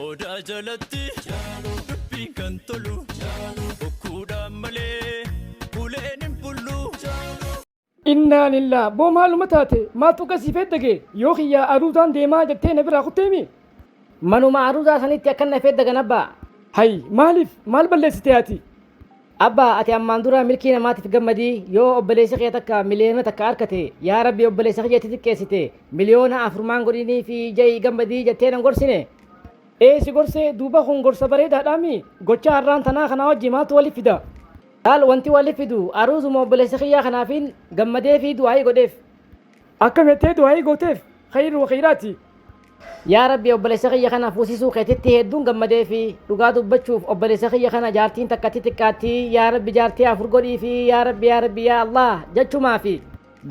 Odaa jalatti dubbiin kan tolu bokkuudhaan malee uleen hin bullu. Innaa lillaa boo maaluma taate maaltu akka siif eeddage yoo kiyyaa aruuzaan deemaa jettee na biraa kutteemi. Manuma aruuzaa sanitti akkan na feeddagan abbaa. Hay maaliif maal balleessite ati? Abbaa ati ammaan dura milkii namaatiif gammadii yoo obboleessi kee takka miliyoona takka arkate yaa rabbi obboleessa kiyya itti xiqqeessite miliyoona afurmaan godhinii fi ja'i gammadii jettee nan gorsine. Ee si gorsee duuba kun gorsa bareedaadhaami gocha har'aan tanaa kanaa wajji maaltu waliif fida? Laal wanti waliif fidu aruuzuma obboleessa kiyyaa kanaafiin gammadee fi du'aayii godheef. Akkam jettee du'aayii gooteef khayri wa khayraati. Yaa rabbi obboleessa kiyya kana fuusisuu keetitti hedduun gammadee fi dhugaa dubbachuuf obboleessa kiyya kana jaartiin takka xixiqqaatti yaa rabbi jaartii afur godhii fi yaa rabbi yaa rabbi yaa Allah jechumaa fi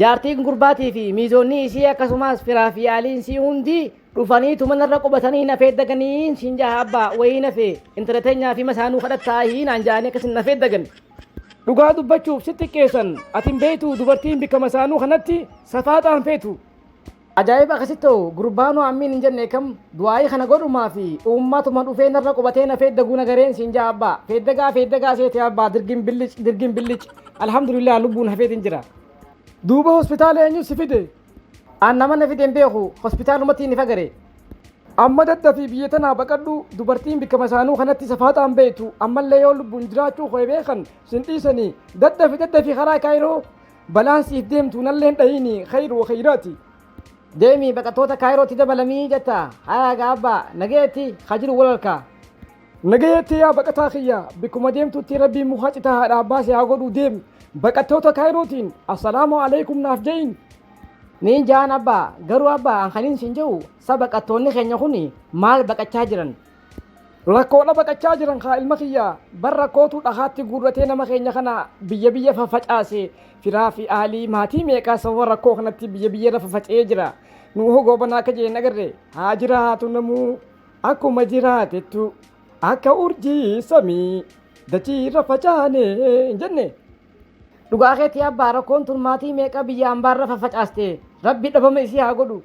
jaartiin gurbaatii fi miizoonni isii akkasumas firaa fi aaliin isii hundi dhufaniitu manarra qubatanii na feeddaganii siin jaha abbaa wayii nafe intala teenyaa fi masaanuu kadhattaa hiinaan ja'anii akkasin na feeddagan. Dhugaa dubbachuuf si xiqqeessan ati hin beektu dubartiin bikka masaanuu kanatti safaaxaan feetu. Ajaa'iba akkasitti ta'u gurbaanoo ammiin hin jenne kam du'aayii kana godhumaa fi uummatuma dhufee narra qubatee na feeddaguu na gareen siin jaha abbaa feeddagaa feeddagaa seete abbaa dirgin billic dirgin billic alhamdulillah lubbuun hafeetin jira. Duuba hospitaala eenyu si fide? An nama na fide hin beeku hospitaalumatti ni fagare. Amma daddafii biyya tanaa baqadhu dubartiin bikka masaanuu kanatti safaaxaan beektu ammallee yoo lubbuun jiraachuu koo beekan sin dhiisanii daddafi daddafii karaa kaayiroo balaan siif deemtu nalleen dhahiini khayru wa khayraati. Deemi baqattoota kaayirootti dabalamii jetta hayaa gaabbaa nagayetti hajiru walalkaa. Nagayetti yaa baqataa kiyya bikkuma deemtutti rabbiin muka citaa haadha abbaa si haa godhuu deem baqattoota kaayirootiin assalaamu alaikum naaf je'in. Niin ja'an abbaa garuu abbaa an kanin siin je'u sa baqattoonni keenya kun maal baqachaa jiran? Rakkoodha baqachaa jiran kaa ilma kiyya bar rakkootu dhakaatti guurratee nama keenya kana biyya biyya faffacaase firaa fi aalii maatii meeqaa sababa rakkoo kanatti biyya biyyarra faffaca'ee jira nuu hogoobanaa akka jeen agarre haa jiraatu namuu akkuma jiraatettu akka urjii samii dachii irra facaane hin jenne. Dhugaa keetii abbaa rakkoon tun maatii meeqa biyya ambaarra faffacaaste rabbi dhabama isii haa godhu.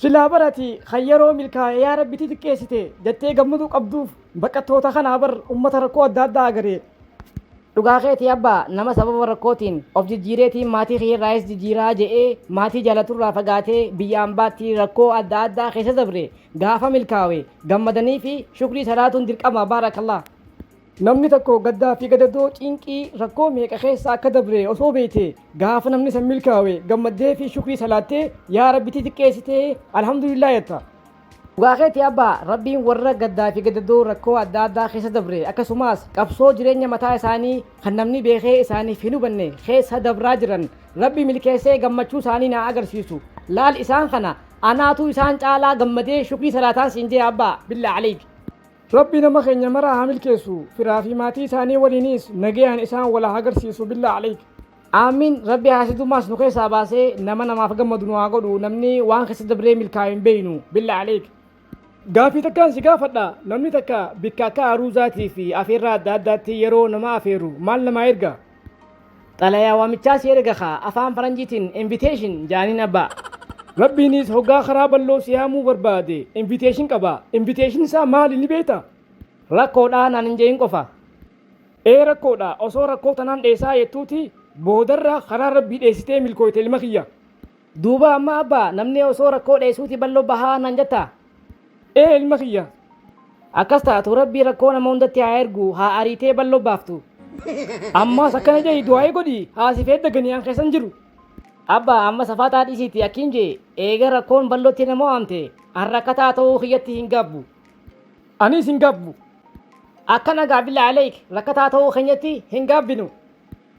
Silaa barati kan yeroo milkaa'e yaa rabbi xixiqqeessite jettee gammaduu qabduuf baqattoota kanaa bar ummata rakkoo adda addaa agaree. Dhugaa keetii abbaa nama sababa rakkootiin of jijjiireetiin maatii kiyyarraayis jijjiiraa je'ee maatii jaalaturraa fagaatee biyya ambaatti rakkoo adda addaa keessa dabre gaafa milkaawe gammadanii fi shukrii salaatuun dirqama baarakallah. Namni tokko gaddaa fi gadadoo cinqii rakkoo meeqa keessa akka dabre osoo beekte gaafa namni san milkaawe gammaddee fi shukrii salaattee yaa rabbi xixiqqeessitee alhamdulillah jetta. Dhugaa keetii abbaa rabbiin warra gaddaa fi gadadoo rakkoo adda addaa keessa dabre akkasumas qabsoo jireenya mataa isaanii kan namni beekee isaaniif hin hubanne keessa dabraa jiran rabbi milkeessee gammachuu isaanii naa agarsiisu laal isaan kana anaatu isaan caalaa gammadee shukrii salaataan siin jee abbaa billaa aleek. Rabbi nama keenya maraa haa milkeessu firaa fi maatii isaanii waliinis nagayaan isaan wal haa agarsiisu billaa aleek. Aamiin rabbi haasidummaas nu keessaa baasee nama namaaf gammadu nu haa godhu namni waan keessa dabree milkaa'e hin beeynu billaa aleek. Gaaffii takkaan si gaafadha namni takka bikka akka aruuzaatii fi afeerraa adda addaatti yeroo nama afeeru maal namaa erga? Xalayaa waamichaa si erga kaa afaan faranjiitiin invitation jaaniin abbaa. Rabbiinis hoggaa karaa bal'oo si yaamuu barbaade invitation qaba. Invitation isaa maali ni beektaa? Rakkoodhaa naan hin je'in qofa. Ee rakkoodha osoo rakkoo tanaan dheessaa jettuuti boodarra karaa rabbii dheessitee milkooyte ilma kiyya. Duuba amma abbaa namni osoo rakkoo dheessuuti bal'oo bahaa naan jettaa? Ee ilma kiyya. Akkas taatu rabbii rakkoo nama hundatti haa ergu haa ariitee bal'oo baaftu. Ammaas akkana jedhi du'aa'ii godhi haa si feeddaganii an keessan jiru. Abbaa amma safaaxaa dhiisiiti akkiin jee eega rakkoon bal'ootti nama waamte an rakkataa ta'uu kiyyatti hin gaabbu. Anis hin gaabbu. Akkana gaa billaa aleek rakkataa ta'uu keenyatti hin gaabbinu.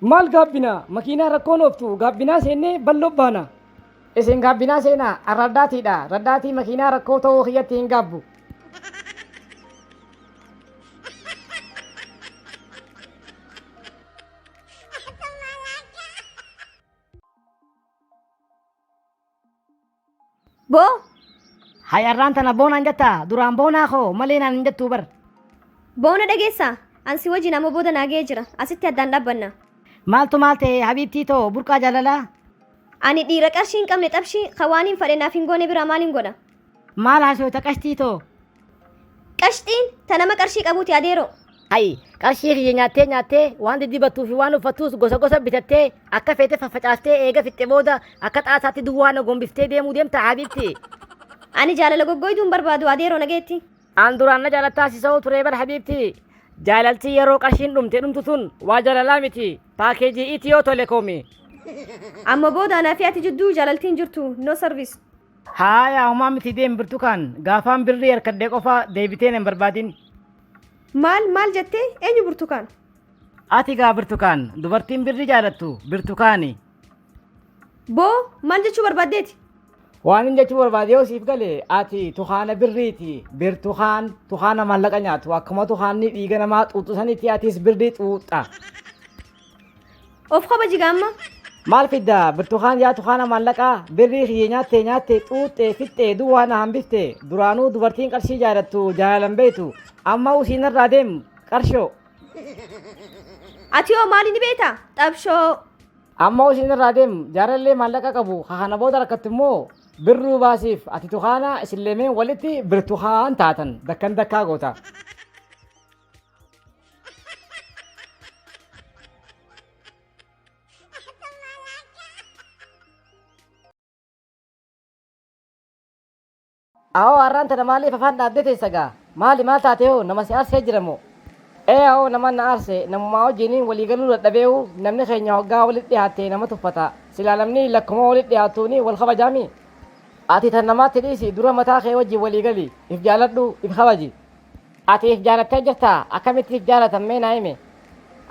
Maal gaabbina makiinaa rakkoon ooftu gaabbinaa seennee bal'oo baana. Isin gaabbinaa seenaa an raddaatiidha raddaatii makiinaa rakkoo ta'uu kiyyatti hin gaabbu. Boo, Hayarraan tana boonaan jettaa duraan boonaa koo malee naan hin jettuu bar. boona dhageessaa? An si wajjin amma booda naa ga'ee jira. Asitti addaan dhaabbanna. Maaltu maal ta'e habiibtii too burqaa jaalalaa? Ani dhiira qarshii hin qabne xabshii kan waan hin fadhe naaf hin goone biraa maal hin godha? Maal haasofta qashtii too? Qashxiin ta nama qarshii qabuuti adeeroo. Hayi, qarshii kiyya nyaattee nyaattee waan diddibattuu fi waan uffattuus gosa gosa bitattee akka feete faffacaaftee eega fixxe booda akka xaasaatti duwwaa na gombiftee deemuu deemta habiibti. Ani jaalala goggoyduu hin barbaadu adeeroo nageetti. An duraan na jaalattaa si sa'uu turee bar habiibti. Jaalalti yeroo qarshiin dhumte dhumtu tun waa jaalalaa miti. Paakeejii Itiyoo Telekoomi. Amma booda anaa fi ati jidduu jaalaltiin jirtu no service. Haaya homaa miti deem Birtukaan gaafaan birrii harkadhee qofa deebitee nan barbaadin. Maal maal jettee eenyu Burtukaan? Ati gaa Birtukaan dubartiin birrii jaalattu Birtukaani. Boo maal jechuu barbaaddeeti? Waan hin jechuu barbaade yoo siif gale ati tukaana birriiti. Birtukaan tukaana maallaqa nyaatu akkuma tukaanni dhiiga namaa xuuxu sanitti atis birrii xuuxxa. Of kabaji gaamma. Maal fidda Birtukaan yaa tukaana maallaqaa birrii kiyya nyaatte nyaatte xuuxxe fixxe duwwaa na hambifte duraanuu dubartiin qarshii jaalattu jaalalan beektu amma usiin irraa deem qarshoo. Ati hoo maali ni beektaa? Xabshoo. Amma usiin irraa deem jaalallee maallaqa qabu kana booda rakkattu immoo birruu baasiif ati tukaana isin lameen walitti birtukaan taatan dakkan dakkaa goota. Awoo har'aan tana maaliif afaan dhaabdee teessa gaa? Maali maal taate hoo nama si aarsee jira moo? Ee awoo nama na aarse namumaa wajjiniin walii galuu dadhabeehu namni keenya hoggaa walitti dhiyaatte nama tuffata. Silaa namni lakkuma walitti dhiyaattuuni wal kabajaami? Ati tan namaatti dhiisi dura mataa kee wajjin walii gali. If jaaladhu, if kabaji. Ati if jaalattee jirtaa? Akkamitti if jaalatan mee naa himi?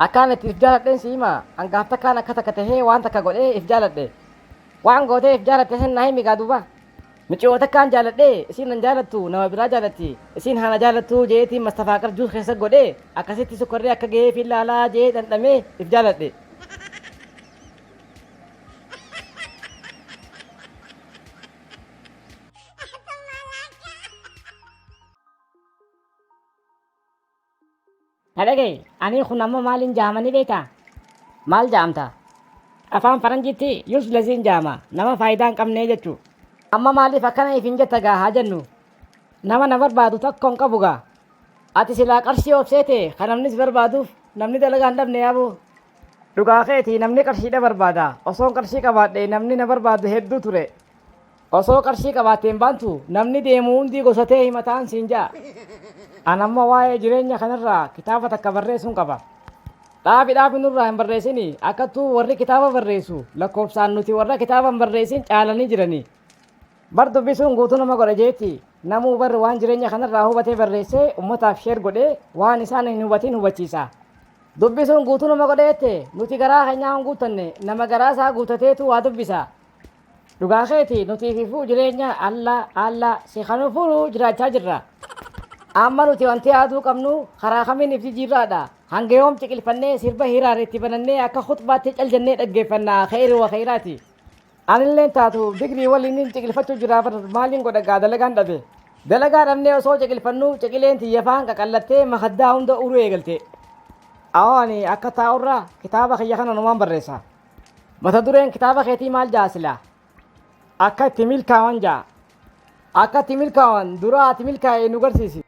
Akkaan itti if jaaladheen si hima. An gaaf takkaan akka takka tahee waan takka godhee if jaaladhe. Waan gootee if jaalatte san naa himi gaa duuba. Miciyoo takkaan jaaladhee isiin nan jaalattu nama biraa jaalatti. Isiin haa na jaalattuu je'eetiin mastafaaqar juus keessa godhee akkasitti sukkarri akka gaheefiin laalaa je'ee dhandhamee if jaaladhe. Na dhaga'i, ani kun amma maaliin jaama ni beektaa? Maal jaamta? Afaan faranjiitti uselessiin jaama, nama faayidaa hin qabnee jechuu. Amma maaliif akkana ifin jetta gaa haa jennu. Nama na barbaadu tokko hin qabu gaa. Ati silaa qarshii of seete kan namni si barbaaduuf namni dalagaa hin dhabne yaaboo. Dhugaa keeti namni qarshiidha barbaada. Osoon qarshii qabaadhe namni na barbaadu hedduu ture. Osoo qarshii qabaatte hin baantu namni deemu hundii gosa tee himataan siin ja'a. An amma waa'ee jireenya kanarraa kitaaba takka barreessuun qaba. Dhaabi dhaabi nurraa hin barreessini akkattuu warri kitaaba barreessu lakkoofsaan nuti warra kitaaba hin barreessin caalanii jirani. Bar dubbisuun guutuu nama godha jeetti namuu bar waan jireenya kanarraa hubatee barreessee ummataaf share godhee waan isaan hin hubatin hubachiisa. Dubbisuun guutuu nama godha jette nuti garaa keenyaa hin guuttanne nama garaa isaa guutateetu waa dubbisa. Dhugaa keeti nuti ififuu jireenya alla alla si kanu furu jiraachaa jirra. Amma nuti wanti yaaduu qabnu karaa kamiin if jijjiirraadha. Hanga yoom ciqilfannee sirba hiraar itti banannee akka khutbaatti cal jennee dhaggeeffanna kheyri wa kheyraati. Anilleen taatu digrii waliinin ciqilfachuu jira bar maaliin godha gaa dalagaan dhabe. Dalagaa dhabnee osoo ciqilfannuu ciqileen tiyya faan qaqallattee makaddaa hunda uruu eegalte. Awoo ani akka taa'urra kitaaba kiyya kana numaan barreessa. Mata dureen kitaaba keetii maal ja'a silaa? Akka itti milkaawan ja'a. Akka itti milkaawan dura ati milkaa'e nu garsiisi.